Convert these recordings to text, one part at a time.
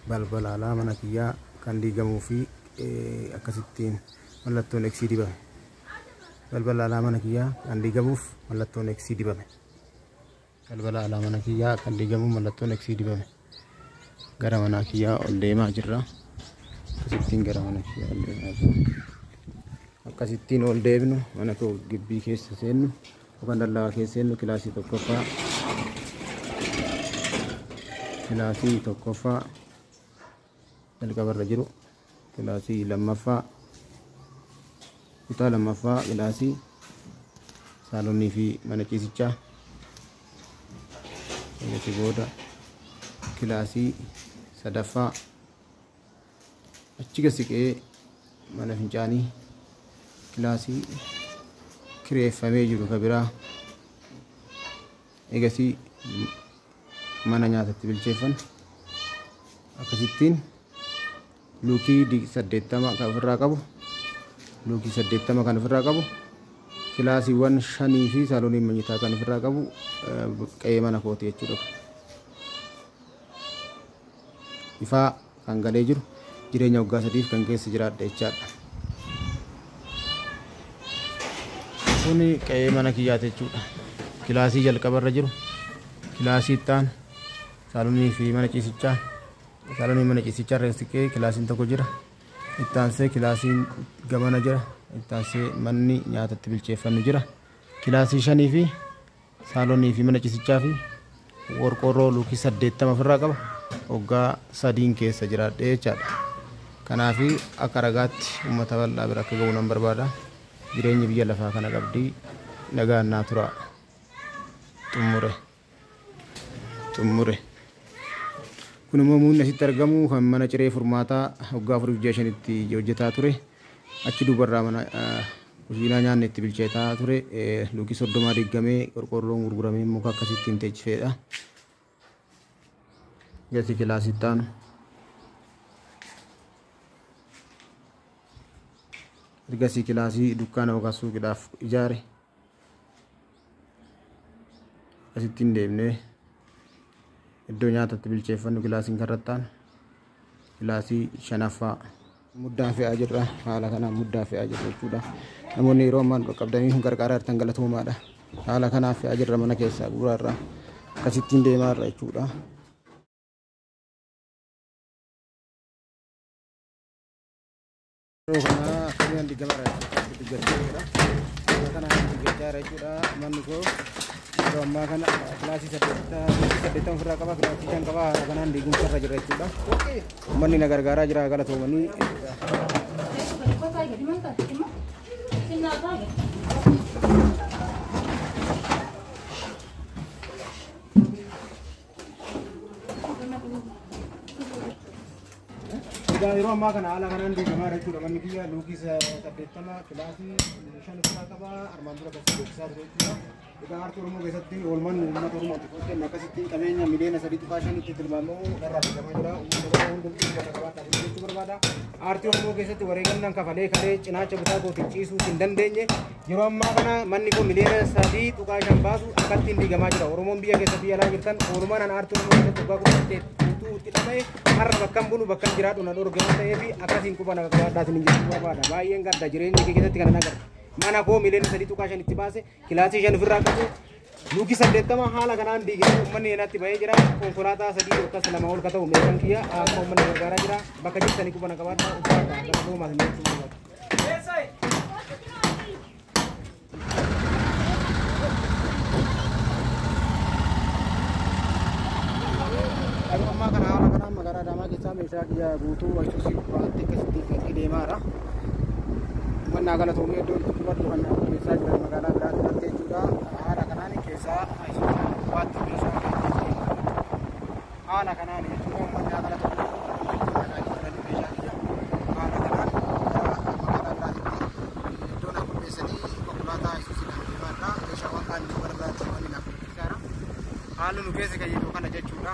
Balbala alaa mana kiyyaa kan diigamuu fi akkasittiin mallattoon X dibame. Balbala alaa mana kiyyaa kan diigamuuf mallattoon X dibame. Balbala alaa mana kiyyaa kan diigamuuf mallattoon X dibame. Gara mana kiyyaa ol deemaa jirra. Akkasittiin gara mana kiyyaa ol deemaa jirra. Akkasittiin ol deemnu mana koo gibbii keessa seennu yookaan dallaa keessa seennu kilaasii tokkoffaa. Kilaasii tokkoffaa jalqabarra jiru, kilaasii lammaffaa, kutaa lammaffaa, kilaasii saalonii fi mana ciisichaa, ergasii booda kilaasii sadaffaa, achi gad siqee mana fincaanii, kilaasii kireeffamee jiru ka biraa, egasii mana nyaatatti bilcheeffan. Akkasittiin luukii 80 kan ofirraa qabu, luukii 80 kan ofirraa qabu, kilaasiiwwan 5 fi saalonii manyitaa kan ofirraa qabu qe'ee mana kooti jechuudha. Ifaa kan galee jiru jireenya waggaa 3 kan keessa jiraadha jechaadha. Kuni qe'ee mana kiyyaati jechuudha. Kilaasii jalqabarra jiru, kilaasii itti aanu, saalonii fi mana ciisichaa, saalonii mana ciisichaa irra siqee kilaasiin tokko jira. Itti aansee kilaasiin gamana jira. Itti aansee manni nyaatatti bilcheeffannu jira. Kilaasii 5 fi saalonii fi mana ciisichaa fi qorqoorroo luukii 80 ofirraa qaba. Waggaa 3 keessa jiraadhe jechaadha. Kanaaf akka ragaatti uummata bal'aa bira akka ga'u nan barbaada. Jireenyi biyya lafaa kana qabdii nagaan naa tura. Xumure. Xumure. Kun immoo muunni asitti argamu kan mana ciree furmaataa waggaa 4 fi ji'a 5tti hojjetaa ture. Achi duubarraa mana kushiinaa nyaanni itti bilcheetaa ture. Luukii 30 diigamee qorqoorroon gurguramee muka akkasittiin teechifeedha. Gati kilaasitti aanu. Ergasii kilaasii dukkaana yookaan suuqiidhaaf ijaare. Asittiin deemnee iddoo nyaatatti bilcheeffannu kilaasiin karratti aanu. Kilaasii 5ffaa. Muddaa fe'aa jirra. Haala kanaan muddaa fe'aa jirra jechuudha. Namoonni yeroo ammaan qabdanii kun gargaaraa jirtan galatoomaadha. Haala kanaan fe'aa jirra mana keessaa guuraarra. Akkasittiin deemaa jirra jechuudha. Yeroo kana akkamiin diigamaa jira jechuudha. Haala kanaan diigachaa jira jechuudha. Manni koo yeroo ammaa kana kilaasii 80 ofirraa qaba, kilaasii 5 qaba. Haala kanaan diigumsa irra jira jechuudha. Uummanni na gargaaraa jira galatoomanii. Egaa yeroo ammaa kana haala kanaan diigamaa jira jechuudha. Manni kiyya luukii 80 kilaasii 5 ofirraa qaba. Armaan dura kan beeksisaa ture jechuudha. Egaa aartii Oromoo keessatti oolmaan uummata Oromootiif hojjenne akkasittiin qabeenya miliyoona 3.5tti tilmaamamu irraa diigamaa jira. Uummanni Oromoo hundumtuu uummata qabaadhaaf jechuu barbaada. Aartii Oromoo keessatti wareegamnaan kafalee kalee cinaacha bitaa kootiin ciisuu hin dandeenye. Yeroo ammaa kana manni kun miliyoona 3.5 baasu akkattiin diigamaa jira. Oromoon biyya keessa biyya alaa jirtan oolmaan aartii Oromoo keessatti waggaa 18 guutuu itti dhama'e har'a bakkan bulu bakkan jiraadhu na dhorge waan ta'eef akkasiin quba na qabaadhaa isin jechuu barbaada. Baay'een gadda jireenya kee keessatti kana nagarra. Mana koo miliyoona 3.5 itti baase kilaasii 5 ofirraa qabu. Luukii 80 haala kanaan diigamee uummanni eenatti bahee jira. Konkolaataa 3 yookaas 2 ol ka ta'u meeshaan kiyya amma uummanni gargaaraa jira. Bakka jirtanii quba na qabaadhaa ulfaadha. Galatoomaa isin jechuu barbaada. Yeroo ammaa kana haala kanaan magaalaa Adaamaa keessaa meeshaa kiyya guutuu Isuusii gubbaatti akkasitti fe'atee deemaa jira. Uummanni galatoomee iddoo itti qubatu kan keessaa jiran magaalaa biraatti irratti jechuudha. Haala kanaan keessaa Isuusii gubbaatti meeshaa fe'atee deemaa jira. Haala kanaan jechuudha uummanni galatoomee meeshaa kiyya haala kanaan magaalaa biraatti iddoo na qopheessanii konkolaataa Isuusiidhaan deemaa jira. Meeshaawwan kaan immoo gara biraatti wanni naaf qopheessaa jira. Haalli nu keessa kan jiru kana jechuudha.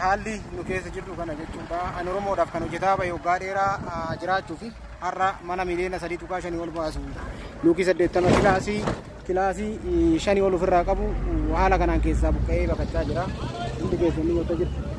Haalli nu keessa jirru kana jechuudha. Ani Oromoodhaaf kan hojjetaa bahe waggaa dheeraa jiraachuu fi har'a mana miliyoona 3.5 ol baasu luukii 80 kilaasii Kilaasii 5 ol ofirraa qabu haala kanaan keessaa buqqa'ee baqachaa jira. Hundi keessan ni jirtu.